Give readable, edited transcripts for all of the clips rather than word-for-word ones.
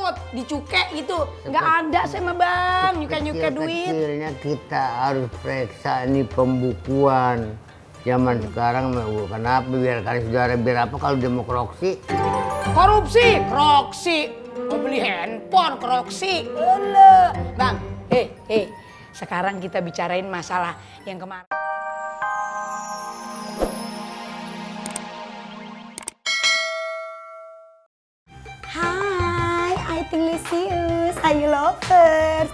takut dicuke gitu. Nggak ada sama bang, nyuke-nyuke duit. Kecilnya kita harus periksa ini pembukuan. Zaman sekarang kenapa biar kali saudara biar apa kalau dia mau korupsi? Korupsi, mau beli handphone, korupsi. Alah. Bang, sekarang kita bicarain masalah yang kemarin. Hai, I Delicious, Ayu Lovers.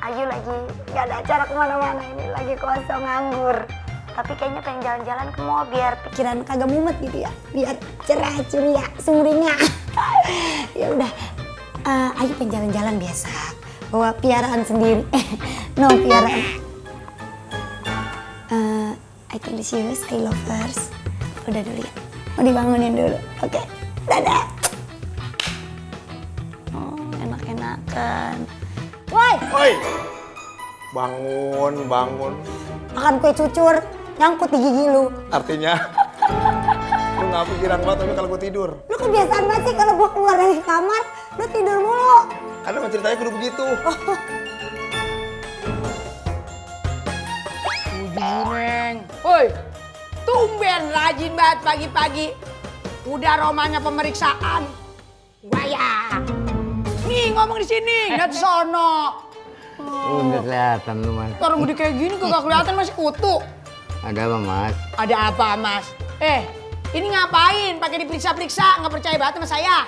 Ayu lagi gak ada acara kemana-mana ini, lagi kosong nganggur. Tapi kayaknya pengen jalan-jalan ke mall biar pikiran kagak mumet gitu ya. Biar cerah ceria sumringah. Ya udah, Ayu pengen jalan-jalan biasa. Bawa piaraan sendiri. No piaraan. I Delicious, I Lovers. Udah dulu ya. Mau dibangunin dulu. Oke, dadah. Enak-enakan. Woi! Bangun. Makan kue cucur, nyangkut di gigi lu. Artinya, lu gak pikiran banget tapi kalau gue tidur. Lu kebiasaan banget sih kalau gua keluar dari kamar, lu tidur mulu. Kan emang ceritanya kudu begitu. Neng, woi, tumben rajin banget pagi-pagi. Udah romanya pemeriksaan. Waya. Nih ngomong di sini, nggak di sono. Udah kelihatan lu mas. Orang gede kayak gini kagak kelihatan masih kutu. Ada apa mas? Ada apa mas? Ini ngapain? Pakai diperiksa-periksa, nggak percaya banget sama saya.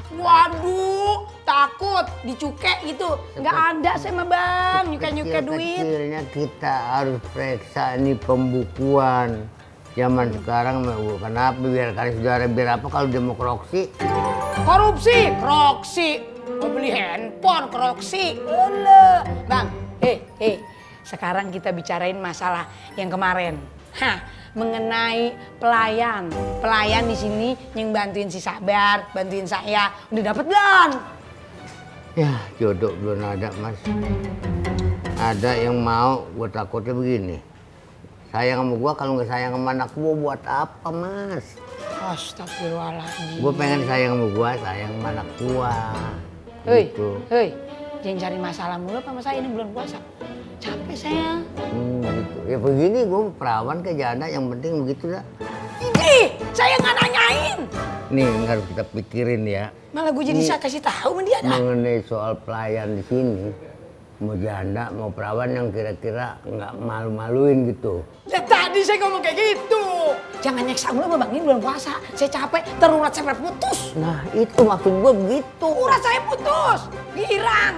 Waduh, takut dicuke gitu. Nggak ada sama bang, nyuke-nyuke duit. Kecilnya kita harus periksa ini pembukuan. Zaman sekarang kenapa biar kali saudara biar apa kalau dia mau korupsi? Korupsi, mau beli handphone, korupsi. Alah. Bang, sekarang kita bicarain masalah yang kemarin. Mengenai pelayan. Pelayan di sini yang bantuin si Sabar, bantuin saya. Udah dapet belum? Ya jodoh belum ada mas. Ada yang mau, gue takutnya begini. Sayang sama gue, kalau nggak sayang sama anak gue buat apa mas? Astagfirullahaladzim. Gue pengen sayang sama gue, sayang sama anak gue. Gitu. Jangan cari masalah mulu sama saya, ini bulan puasa. Capek saya. Gitu. Ya begini gue perawan ke janda, yang penting begitu dah. Ih, saya nggak nanyain. Nih yang harus kita pikirin ya. Malah gue jadi saya kasih tahu sama dia dah. Mengenai soal pelayan di sini, mau janda mau perawan yang kira-kira nggak malu-maluin gitu. Ya, tadi saya ngomong kayak gitu. Jangan nyeksa mulu sama bang, ini bulan puasa. Saya capek, terurat sampai putus. Nah itu maksud gue begitu. Urat saya putus, girang.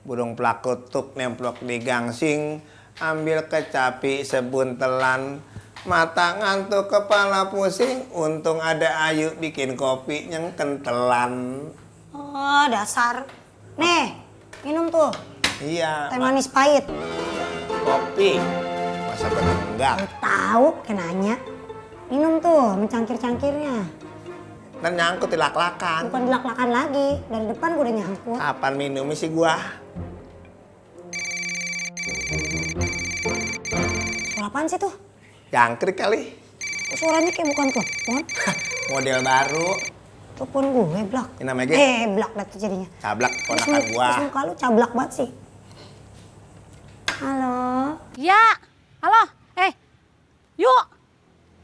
Burung pelakutuk nemplok di gangsing, ambil kecapi sebuntelan, mata ngantuk kepala pusing, untung ada Ayu bikin kopi yang kentelan. Oh, dasar. Nih, minum tuh. Iya. Teh manis pahit. Kopi. Masa bener enggak? Tahu, kenanya. Minum tuh, mencangkir-cangkirnya. Kan nyangkut di lak-lakan. Bukan dilak-lakan lagi, dari depan gue udah nyangkut. Apaan minumnya sih gua? Suara apaan sih tuh? Jangkrik kali. Kok suaranya kayak bukan telepon? Model baru. Telepon gue, Blak. Ini namanya Ge? Blak dah tuh jadinya. Cablak ponakan gua. Terus muka lu cablak banget sih. Halo? Ya, halo, yuk.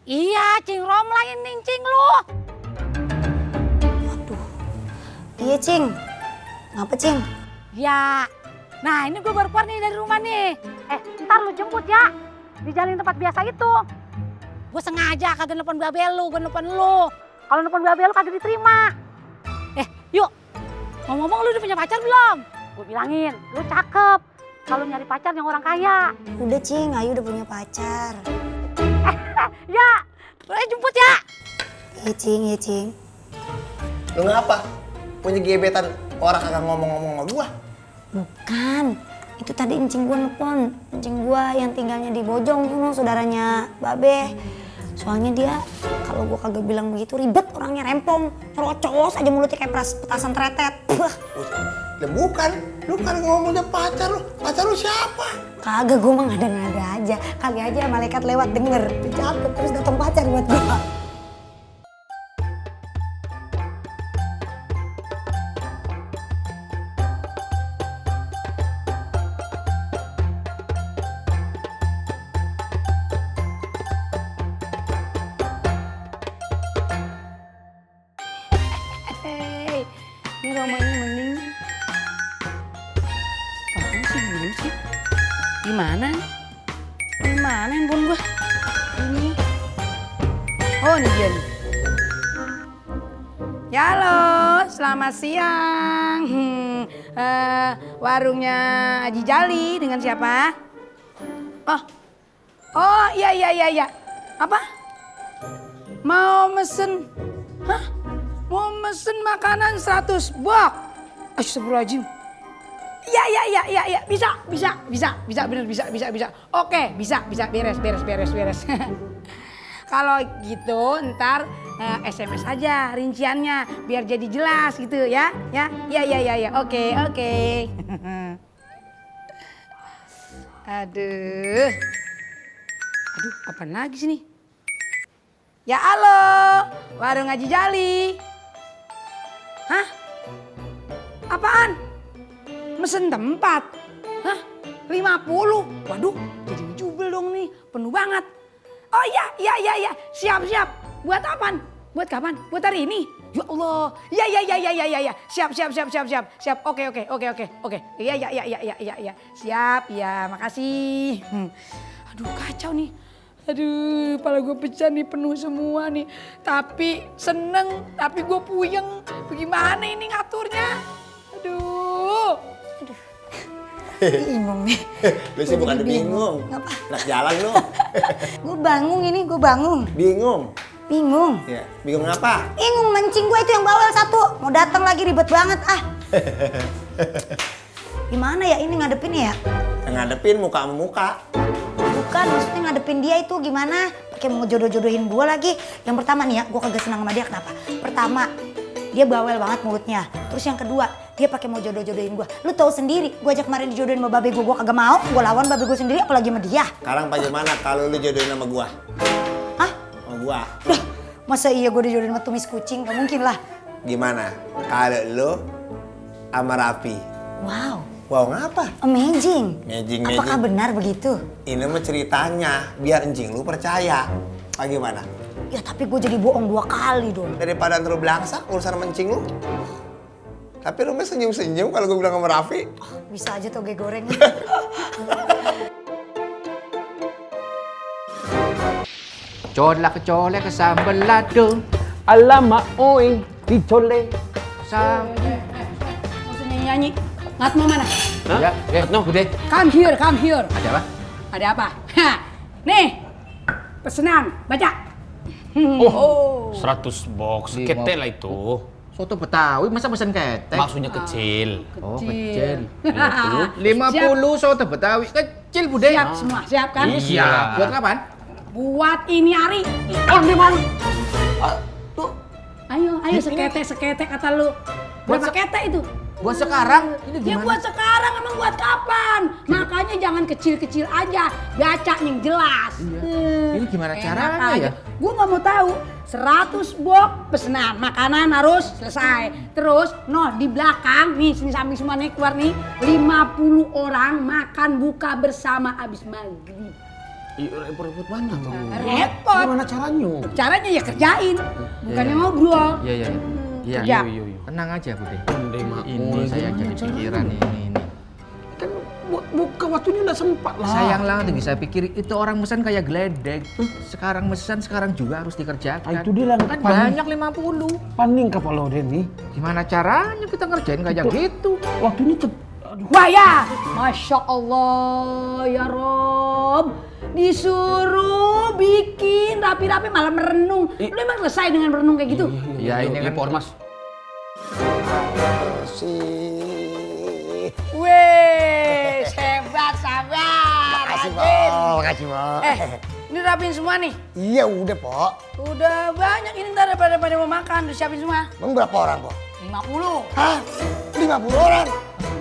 Iya, Cing Rom lain nih, Cing lu. Waduh. Iya, Cing. Ngapa, Cing? Ya, nah ini gue baru keluar nih dari rumah nih. Ntar lu jemput ya, di jalan tempat biasa itu. Gue sengaja kagak nelpon babel lu, gue nelpon lu. Kalau nelpon babel lu kagak diterima. Yuk, ngomong-ngomong lu udah punya pacar belum? Gue bilangin, lu cakep. Kalau nyari pacar yang orang kaya. Udah, Cing. Ayu udah punya pacar. Ya, boleh jemput ya. Iya, Cing. Iya, Cing. Lu ngapa? Punya gebetan orang kagak ngomong-ngomong sama gua? Bukan. Itu tadi encing gue nelfon. Encing gue yang tinggalnya di Bojong tuh, saudaranya Babe. Soalnya dia kalau gue kagak bilang begitu ribet, orangnya rempong. Nyerocos aja mulutnya kayak petasan teretet. Ya bukan, lu kan ngomongnya pacar lu. Pacar lu siapa? Kagak, gue mah ngada-ngada aja. Kali aja malaikat lewat denger. Capek terus datang pacar buat gue. mamanya mending. Apaan sih dulu sih? Gimana? Gimana handphone gua? Ini. Oh ini dia nih. Ya halo, selamat siang. Warungnya Haji Jali dengan siapa? Oh iya. Apa? Mau mesen? Hah? Mau mesen makanan 100 box? Astagfirullahaladzim. Iya. Bisa, bener bisa. Oke, bisa, beres. Kalau gitu ntar SMS aja rinciannya biar jadi jelas gitu ya. Iya. Oke. Aduh, apa lagi sini? Ya halo, warung Haji Jali. Hah? Apaan? Mesen tempat? Hah? 50? Waduh, jadi jubel dong nih, penuh banget. Oh iya, siap. Buat apaan? Buat kapan? Buat hari ini? Ya Allah, iya. Siap. Oke. Iya. Siap, ya makasih. Aduh kacau nih. Aduh, kepala gue pecah nih, penuh semua nih. Tapi seneng, tapi gue puyeng. Bagaimana ini ngaturnya? Aduh. Bingung nih. Lu sih bukan bingung. Ngapa? Nak jalan lu. Gue bangun. Bingung. Ya, bingung apa? Bingung mancing gue itu yang bawel satu. Mau datang lagi ribet banget Gimana ya ini ngadepinnya ya? Yang ngadepin muka sama muka. Bukan, maksudnya ngadepin dia itu gimana? Pakai mau jodoh-jodohin gue lagi. Yang pertama nih ya, gue kagak senang sama dia kenapa? Pertama, dia bawel banget mulutnya. Terus yang kedua, dia pakai mau jodoh-jodohin gue. Lu tahu sendiri, gue ajak kemarin dijodohin sama babe gue kagak mau. Gue lawan babe gue sendiri, apalagi sama dia. Sekarang bagaimana kalau lu jodohin sama gua? Hah? Sama gua. Duh, masa iya gue dijodohin sama tumis kucing? Gak mungkin lah. Gimana kalau lu sama Rapi? Wow, ngapa? Amazing. Amazing. Apakah benar begitu? Ini mah ceritanya, biar encing lu percaya. Bagaimana? Ya tapi gue jadi bohong 2 kali dong. Daripada ntar lu belangsak urusan sama encing lu. Tapi lu mah senyum-senyum kalau gue bilang sama Raffi. Bisa aja toge goreng. Colak ke sambal lado. Alamak, oi, dicole. Sampai. Nggak usah nyanyi. Ngat mau mana? Ya, no, Bude. Come here. Ada apa? Ada apa? Nih, pesenan, baca. 100 box, Di ketek lah itu. Soto Betawi, masa pesan ketek? Maksudnya kecil. Oh, kecil. 50. 50 soto Betawi. Kecil, Bude. Siap semua, siap kan? Iya. Siap. Buat kapan? Buat ini hari. Oh, di mana? Ayo seketek kata lu. Berapa ketek itu? Buat sekarang? Ini Ya gimana? buat sekarang, emang buat kapan? Makanya jangan kecil-kecil aja, baca yang jelas. Ini gimana caranya ya? Gue nggak mau tahu. 100 box pesanan, makanan harus selesai. Terus, di belakang, nih sini samping semua nih keluar nih, 50 orang makan buka bersama abis maghrib. Iya, repot-repot banget tuh. Repot. Gimana caranya? Caranya ya kerjain, bukannya ngobrol. Iya. Kerja. Iya. Tenang aja, Bude. Mak. Ini saya jadi pikiran ini. Kan buka waktunya udah sempat lah. Sayang lah, saya pikir itu orang pesan kayak geledek. Sekarang pesan, sekarang juga harus dikerjakan. Itu dia lah. Kan banyak 50. Paning kepala Denny. Gimana caranya kita ngerjain kayak gitu? Waktunya aduh. Wah ya, Masya Allah ya Rob. Disuruh bikin rapi-rapi malah merenung. Lu emang selesai dengan merenung kayak gitu? Iya, ini kan Mas. Weh, hebat, sabar. Makasih, Po. Ini rapiin semua nih. Iya, udah, Po. Udah banyak ini ntar pada mau makan, udah siapin semua. Emang berapa orang, Po? 50. Hah? 50 orang?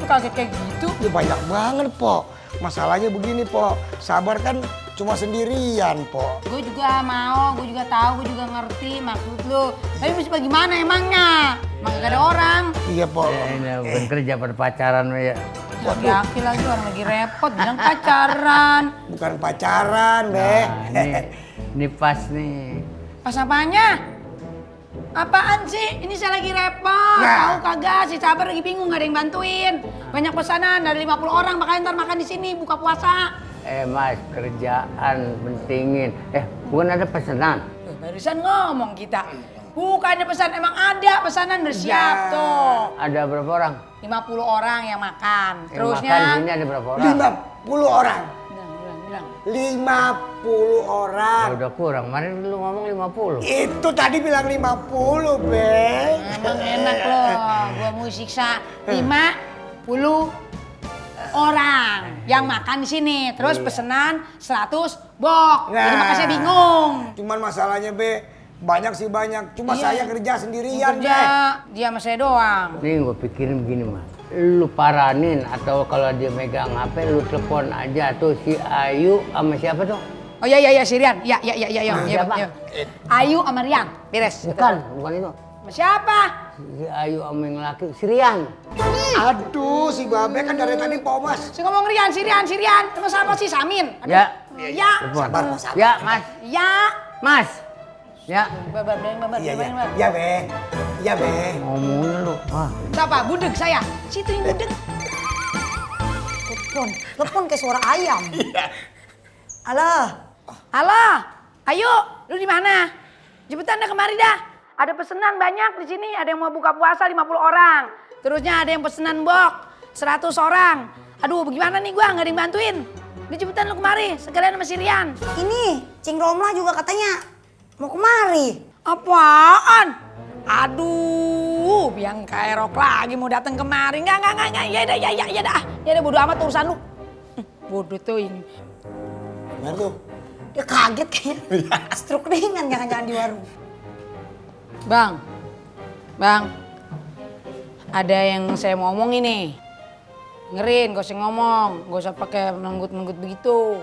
Lu kaget kayak gitu? Ya banyak banget, Po. Masalahnya begini, Po. Sabar kan cuma sendirian, Po. Gue juga mau, gue juga tahu, gue juga ngerti maksud lu. Tapi mesti bagaimana emangnya? Emang gak ada orang. Iya, Po. ini bukan kerja pada pacaran ya. Laki-laki lagi orang lagi repot bilang pacaran. Bukan pacaran, Be. Ini pas nih. Pas apanya? Apaan sih? Ini saya lagi repot. Tahu kagak? Si Sabar lagi bingung, gak ada yang bantuin. Banyak pesanan dari 50 orang, makanya ntar makan di sini buka puasa. Mas, kerjaan pentingin. Bukan ada pesanan. Barusan ngomong kita. Bukannya pesan, emang ada pesanan udah siap tuh. Ada berapa orang? 50 orang yang makan. Yang Terusnya makan di sini ada berapa orang? 50 orang. bilang. 50 orang. Ya udah kurang, kemarin lu ngomong 50. Itu tadi bilang 50, Be. Emang enak loh, gua mau siksa 50 orang yang makan di sini. Terus pesenan 100 box. Jadi makanya saya bingung. Cuman masalahnya, Be, banyak sih banyak. Cuma Iya. saya kerja sendirian, Kerja, Be. dia sama saya doang. Nih gue pikirin begini Mas, lu paranin atau kalau dia megang HP lu telepon aja tuh si Ayu sama siapa tuh? Oh iya si Rian. Iya. Siapa? Ayu sama Rian. Beres. Bukan itu. Sama siapa? Si Ayu sama yang laki, si Rian. Aduh, si Babe kan dari tadi pomas. Si ngomong Rian, si Rian. Terus apa sih Samin? Aduh. Ya. Ya. Telepon. Ya Mas, Ya. Mas. Ya. Babar. Iya, Be. Iya, Be. Ngomongnya lu. Wah. Siapa? Budeg saya. Situ yang budeg. Telepon kayak suara ayam. Halo. Halo. Ayo, lu di mana? Cepetan dah kemari dah. Ada pesanan banyak di sini. Ada yang mau buka puasa 50 orang. Terusnya ada yang pesanan box 100 orang. Aduh, bagaimana nih gua nggak ada yang bantuin. Udah cepetan lu kemari, sekalian sama si Rian. Ini Cing Romla juga katanya mau kemari. Apaan? Aduh, biang kaerok lagi mau datang kemari. Enggak. Ya dah bodo amat urusan lu. Bodoh tuh ini. Gimana tuh? Dia kaget kayaknya. Stroke ringan jangan-jangan di warung. Bang, ada yang saya mau omong ini. Dengerin, gak usah ngomong, gak usah pakai nenggut-nenggut begitu.